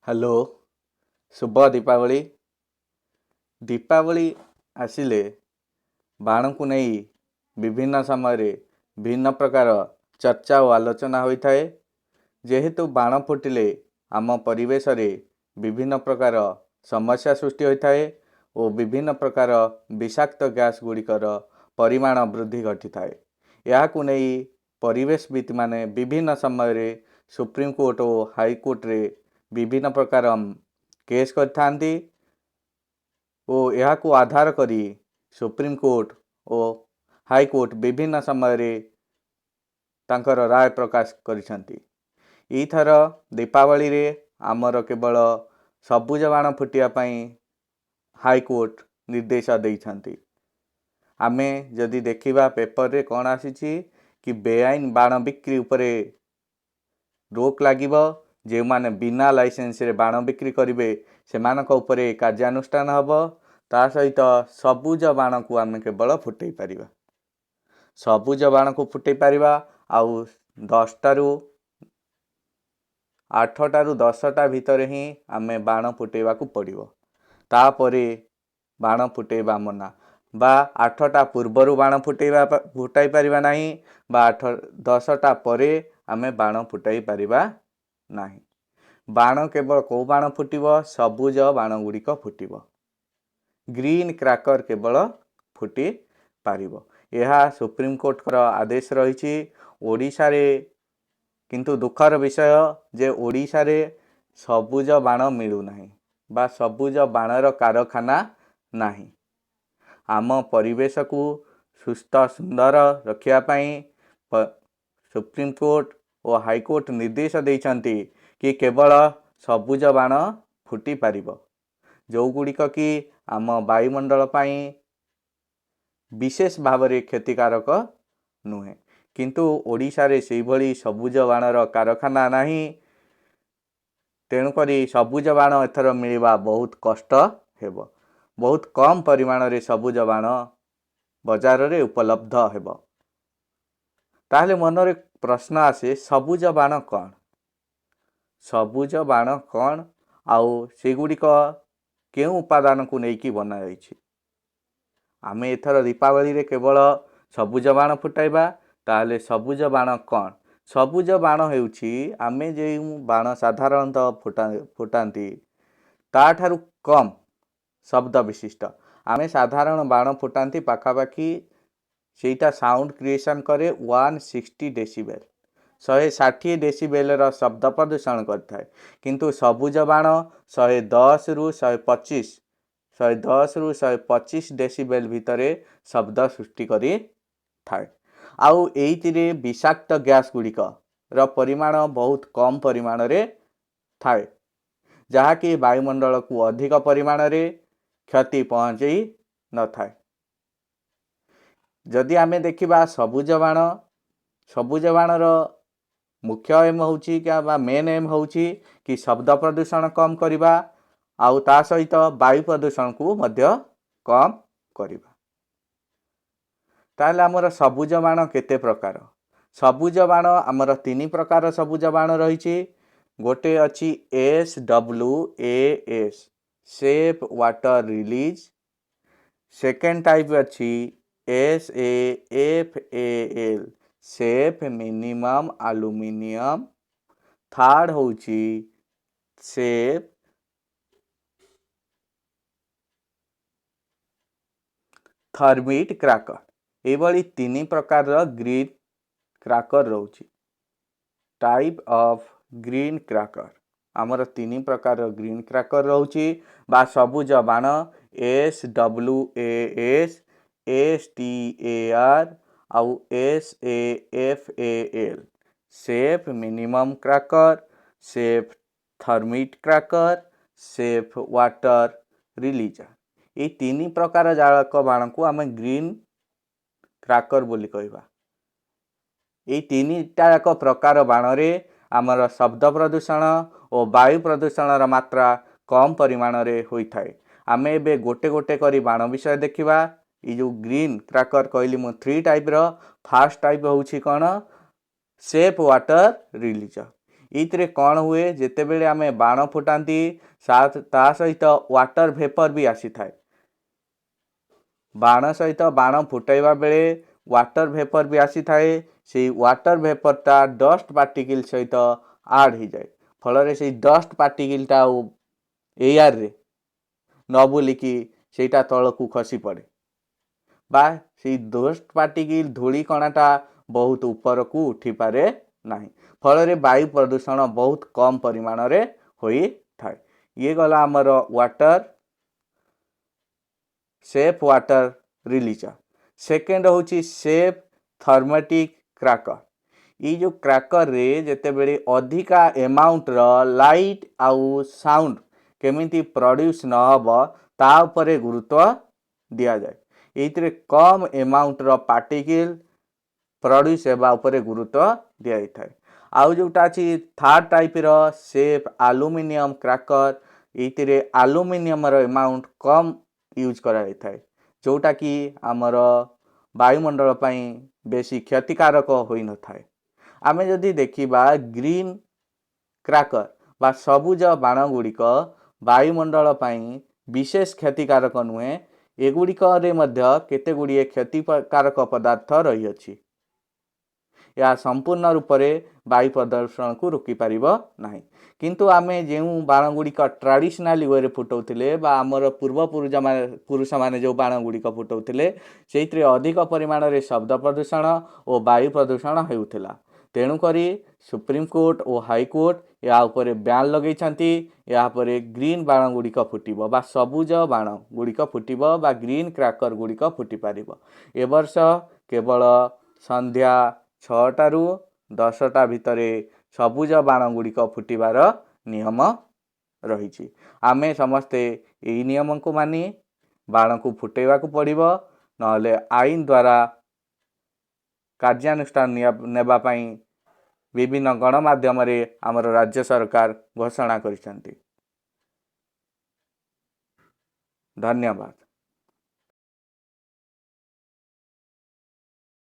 Hello, ଶୁଭ ଦୀପାବଳି। ଦୀପାବଳି ଆସିଲେ ବାଣକୁ ନେଇ ବିଭିନ୍ନ ସମୟରେ ଭିନ୍ନ ପ୍ରକାର ଚର୍ଚ୍ଚା ଓ ଆଲୋଚନା ହୋଇଥାଏ। ଯେହେତୁ ବାଣ ଫୁଟିଲେ ଆମ ପରିବେଶରେ ବିଭିନ୍ନ ପ୍ରକାର ସମସ୍ୟା ସୃଷ୍ଟି ହୋଇଥାଏ ଓ ବିଭିନ୍ନ ପ୍ରକାର ବିଷାକ୍ତ ଗ୍ୟାସ୍ ଗୁଡ଼ିକର ପରିମାଣ ବୃଦ୍ଧି ଘଟିଥାଏ, ଏହାକୁ ନେଇ ପରିବେଶବିତ୍ ମାନେ ବିଭିନ୍ନ ସମୟରେ ସୁପ୍ରିମକୋର୍ଟ ଓ ହାଇକୋର୍ଟରେ ବିଭିନ୍ନ ପ୍ରକାର କେସ୍ କରିଥାନ୍ତି ଓ ଏହାକୁ ଆଧାର କରି ସୁପ୍ରିମକୋର୍ଟ ଓ ହାଇକୋର୍ଟ ବିଭିନ୍ନ ସମୟରେ ତାଙ୍କର ରାୟ ପ୍ରକାଶ କରିଛନ୍ତି। ଏଇଥର ଦୀପାବଳିରେ ଆମର କେବଳ ସବୁଜ ବାଣ ଫୁଟିବା ପାଇଁ ହାଇକୋର୍ଟ ନିର୍ଦ୍ଦେଶ ଦେଇଛନ୍ତି। ଆମେ ଯଦି ଦେଖିବା ପେପରରେ କ'ଣ ଆସିଛି କି ବେଆଇନ ବାଣ ବିକ୍ରି ଉପରେ ରୋକ ଲାଗିବ, ଯେଉଁମାନେ ବିନା ଲାଇସେନ୍ସରେ ବାଣ ବିକ୍ରି କରିବେ ସେମାନଙ୍କ ଉପରେ କାର୍ଯ୍ୟାନୁଷ୍ଠାନ ହେବ। ତା ସହିତ ସବୁଜ ବାଣକୁ ଆମେ କେବଳ ଫୁଟେଇ ପାରିବା, ସବୁଜ ବାଣକୁ ଫୁଟେଇ ପାରିବା ଆଉ 10ଟାରୁ 8ଟାରୁ 10ଟା ଭିତରେ ହିଁ ଆମେ ବାଣ ଫୁଟେଇବାକୁ ପଡ଼ିବ। ତାପରେ ବାଣ ଫୁଟେଇବା ମନା, ବା 8ଟା ପୂର୍ବରୁ ବାଣ ଫୁଟାଇ ପାରିବା ନାହିଁ ବା 8 10ଟା ପରେ ଆମେ ବାଣ ଫୁଟାଇ ପାରିବା ନାହିଁ। ବାଣ କେବଳ କେଉଁ ବାଣ ଫୁଟିବ? ସବୁଜ ବାଣ ଗୁଡ଼ିକ ଫୁଟିବ, ଗ୍ରୀନ୍ କ୍ରାକର୍ କେବଳ ଫୁଟି ପାରିବ। ଏହା ସୁପ୍ରିମକୋର୍ଟଙ୍କର ଆଦେଶ ରହିଛି ଓଡ଼ିଶାରେ। କିନ୍ତୁ ଦୁଃଖର ବିଷୟ ଯେ ଓଡ଼ିଶାରେ ସବୁଜ ବାଣ ମିଳୁନାହିଁ ବା ସବୁଜ ବାଣର କାରଖାନା ନାହିଁ। ଆମ ପରିବେଶକୁ ସୁସ୍ଥ ସୁନ୍ଦର ରଖିବା ପାଇଁ ସୁପ୍ରିମକୋର୍ଟ ଓ ହାଇକୋର୍ଟ ନିର୍ଦ୍ଦେଶ ଦେଇଛନ୍ତି କି କେବଳ ସବୁଜ ବାଣ ଫୁଟି ପାରିବ, ଯେଉଁଗୁଡ଼ିକ କି ଆମ ବାୟୁମଣ୍ଡଳ ପାଇଁ ବିଶେଷ ଭାବରେ କ୍ଷତିକାରକ ନୁହେଁ। କିନ୍ତୁ ଓଡ଼ିଶାରେ ସେଇଭଳି ସବୁଜ ବାଣର କାରଖାନା ନାହିଁ, ତେଣୁକରି ସବୁଜ ବାଣ ଏଥର ମିଳିବା ବହୁତ କଷ୍ଟ ହେବ। ବହୁତ କମ୍ ପରିମାଣରେ ସବୁଜ ବାଣ ବଜାରରେ ଉପଲବ୍ଧ ହେବ। ତାହେଲେ ମନରେ ପ୍ରଶ୍ନ ଆସେ, ସବୁଜ ବାଣ କ'ଣ? ସବୁଜ ବାଣ କ'ଣ ଆଉ ସେଗୁଡ଼ିକ କେଉଁ ଉପାଦାନକୁ ନେଇକି ବନାଯାଇଛି? ଆମେ ଏଥର ଦୀପାବଳିରେ କେବଳ ସବୁଜ ବାଣ ଫୁଟାଇବା, ତାହେଲେ ସବୁଜ ବାଣ କ'ଣ? ସବୁଜ ବାଣ ହେଉଛି ଆମେ ଯେଉଁ ବାଣ ସାଧାରଣତଃ ଫୁଟାନ୍ତି ତାଠାରୁ କମ୍ ଶବ୍ଦ ବିଶିଷ୍ଟ। ଆମେ ସାଧାରଣ ବାଣ ଫୁଟାନ୍ତି ପାଖାପାଖି ସେଇଟା ସାଉଣ୍ଡ କ୍ରିଏସନ୍ କରେ 160 ଡେସିବେଲ୍, 160 ଡେସିବେଲ୍ର ଶବ୍ଦ ପ୍ରଦୂଷଣ କରିଥାଏ। କିନ୍ତୁ ସବୁଜ ବାଣ 110ରୁ 125, 110ରୁ 125 ଡେସିବେଲ୍ ଭିତରେ ଶବ୍ଦ ସୃଷ୍ଟି କରିଥାଏ ଆଉ ଏଇଥିରେ ବିଷାକ୍ତ ଗ୍ୟାସ୍ ଗୁଡ଼ିକର ପରିମାଣ ବହୁତ କମ୍ ପରିମାଣରେ ଥାଏ, ଯାହାକି ବାୟୁମଣ୍ଡଳକୁ ଅଧିକ ପରିମାଣରେ କ୍ଷତି ପହଞ୍ଚେଇ ନଥାଏ। ଯଦି ଆମେ ଦେଖିବା ସବୁଜ ବାଣ, ସବୁଜ ବାଣର ମୁଖ୍ୟ ଏମ୍ ହେଉଛି ବା ମେନ୍ ଏମ୍ ହେଉଛି କି ଶବ୍ଦ ପ୍ରଦୂଷଣ କମ୍ କରିବା ଆଉ ତା ସହିତ ବାୟୁ ପ୍ରଦୂଷଣକୁ ମଧ୍ୟ କମ୍ କରିବା। ତାହେଲେ ଆମର ସବୁଜ ବାଣ କେତେ ପ୍ରକାର? ସବୁଜ ବାଣ ଆମର ତିନି ପ୍ରକାର ସବୁଜ ବାଣ ରହିଛି। ଗୋଟେ ଅଛି SWAS, safe water release. Second type ଅଛି SAFAL, safe minimum aluminium. Third ହେଉଛି ସେଫ୍ ଥର୍ମିଟ୍ କ୍ରାକର୍। ଏଇଭଳି ତିନି ପ୍ରକାରର ଗ୍ରୀନ୍ କ୍ରାକର୍ ରହୁଛି। ଟାଇପ୍ ଅଫ୍ ଗ୍ରୀନ୍ କ୍ରାକର୍, ଆମର ତିନି ପ୍ରକାରର ଗ୍ରୀନ୍ କ୍ରାକର୍ ରହୁଛି ବା ସବୁଜ ବାଣ, SWAS, STAR ଆଉ SAFAL, safe minimum cracker, safe thermite cracker, safe water releaser. ଏଇ ତିନି ପ୍ରକାର ଜାଳକ ବାଣକୁ ଆମେ ଗ୍ରୀନ୍ କ୍ରାକର୍ ବୋଲି କହିବା। ଏଇ ତିନିଟା ଯାକ ପ୍ରକାର ବାଣରେ ଆମର ଶବ୍ଦ ପ୍ରଦୂଷଣ ଓ ବାୟୁ ପ୍ରଦୂଷଣର ମାତ୍ରା କମ୍ ପରିମାଣରେ ହୋଇଥାଏ। ଆମେ ଏବେ ଗୋଟେ ଗୋଟେ କରି ବାଣ ବିଷୟ ଦେଖିବା। ଏଇ ଯେଉଁ ଗ୍ରୀନ୍ କ୍ରାକର୍ କହିଲି ମୁଁ ଥ୍ରୀ ଟାଇପ୍ର। ଫାର୍ଷ୍ଟ ଟାଇପ୍ ହେଉଛି କ'ଣ? Safe water releaser. ଏଇଥିରେ କ'ଣ ହୁଏ? ଯେତେବେଳେ ଆମେ ବାଣ ଫୁଟାନ୍ତି, ତା ସହିତ ୱାଟର ଭେପର ବି ଆସିଥାଏ। ବାଣ ସହିତ, ବାଣ ଫୁଟାଇବା ବେଳେ ୱାଟର ଭେପର ବି ଆସିଥାଏ। ସେଇ ୱାଟର ଭେପରଟା ଡଷ୍ଟ ପାର୍ଟିକିଲ୍ ସହିତ ଆଡ଼୍ ହେଇଯାଏ। ଫଳରେ ସେଇ ଡଷ୍ଟ ପାର୍ଟିକିଲ୍ଟା ଆଉ ଏୟାରରେ ନ ବୁଲିକି ସେଇଟା ତଳକୁ ଖସି ପଡ଼େ ବା ସେଇ ଡଷ୍ଟ ପାର୍ଟିକିଲ୍, ଧୂଳି କଣାଟା ବହୁତ ଉପରକୁ ଉଠିପାରେ ନାହିଁ। ଫଳରେ ବାୟୁ ପ୍ରଦୂଷଣ ବହୁତ କମ୍ ପରିମାଣରେ ହୋଇଥାଏ। ଇଏ ଗଲା ଆମର ୱାଟର ସେଫ୍ ୱାଟର ରିଲିଜର। ସେକେଣ୍ଡ ହେଉଛି ସେଫ୍ ହର୍ମେଟିକ୍ କ୍ରାକର। ଏଇ ଯେଉଁ କ୍ରାକରରେ ଯେତେବେଳେ ଅଧିକା ଏମାଉଣ୍ଟର ଲାଇଟ୍ ଆଉ ସାଉଣ୍ଡ କେମିତି ପ୍ରଡ୍ୟୁସ୍ ନ ହେବ, ତା ଉପରେ ଗୁରୁତ୍ୱ ଦିଆଯାଏ। ଏଇଥିରେ କମ୍ ଏମାଉଣ୍ଟର ପାର୍ଟିକିଲ୍ ପ୍ରଡ୍ୟୁସ୍ ହେବା ଉପରେ ଗୁରୁତ୍ୱ ଦିଆଯାଇଥାଏ। ଆଉ ଯେଉଁଟା ଅଛି ଥାର୍ଡ଼ ଟାଇପ୍ର ସେଫ୍ ଆଲୁମିନିୟମ କ୍ରାକର, ଏଇଥିରେ ଆଲୁମିନିୟମର ଏମାଉଣ୍ଟ କମ୍ ୟୁଜ୍ କରାଯାଇଥାଏ, ଯେଉଁଟାକି ଆମର ବାୟୁମଣ୍ଡଳ ପାଇଁ ବେଶୀ କ୍ଷତିକାରକ ହୋଇନଥାଏ। ଆମେ ଯଦି ଦେଖିବା, ଗ୍ରୀନ୍ କ୍ରାକର ବା ସବୁଜ ବାଣ ଗୁଡ଼ିକ ବାୟୁମଣ୍ଡଳ ପାଇଁ ବିଶେଷ କ୍ଷତିକାରକ ନୁହେଁ। ଏଗୁଡ଼ିକରେ ମଧ୍ୟ କେତେ ଗୁଡ଼ିଏ କ୍ଷତିକାରକ ପଦାର୍ଥ ରହିଅଛି। ଏହା ସମ୍ପୂର୍ଣ୍ଣ ରୂପରେ ବାୟୁ ପ୍ରଦୂଷଣକୁ ରୋକିପାରିବ ନାହିଁ। କିନ୍ତୁ ଆମେ ଯେଉଁ ବାଣ ଗୁଡ଼ିକ ଟ୍ରାଡ଼ିସନାଲି ୱେରେ ଫୁଟାଉଥିଲେ ବା ଆମର ପୂର୍ବପୁରୁଷ ମାନେ ପୁରୁଷମାନେ ଯେଉଁ ବାଣ ଗୁଡ଼ିକ ଫୁଟାଉଥିଲେ, ସେଇଥିରେ ଅଧିକ ପରିମାଣରେ ଶବ୍ଦ ପ୍ରଦୂଷଣ ଓ ବାୟୁ ପ୍ରଦୂଷଣ ହେଉଥିଲା। ତେଣୁକରି ସୁପ୍ରିମକୋର୍ଟ ଓ ହାଇକୋର୍ଟ ଏହା ଉପରେ ବ୍ୟାନ୍ ଲଗେଇଛନ୍ତି। ଏହାପରେ ଗ୍ରୀନ୍ ବାଣ ଗୁଡ଼ିକ ଫୁଟିବ ବା ସବୁଜ ବାଣ ଗୁଡ଼ିକ ଫୁଟିବ ବା ଗ୍ରୀନ୍ କ୍ରାକର ଗୁଡ଼ିକ ଫୁଟିପାରିବ। ଏ ବର୍ଷ କେବଳ ସନ୍ଧ୍ୟା 6ଟାରୁ 10ଟା ଭିତରେ ସବୁଜ ବାଣ ଗୁଡ଼ିକ ଫୁଟିବାର ନିୟମ ରହିଛି। ଆମେ ସମସ୍ତେ ଏଇ ନିୟମକୁ ମାନି ବାଣକୁ ଫୁଟେଇବାକୁ ପଡ଼ିବ, ନହେଲେ ଆଇନ ଦ୍ୱାରା କାର୍ଯ୍ୟାନୁଷ୍ଠାନ ନେବା ପାଇଁ ବିଭିନ୍ନ ଗଣମାଧ୍ୟମରେ ଆମର ରାଜ୍ୟ ସରକାର ଘୋଷଣା କରିଛନ୍ତି। ଧନ୍ୟବାଦ।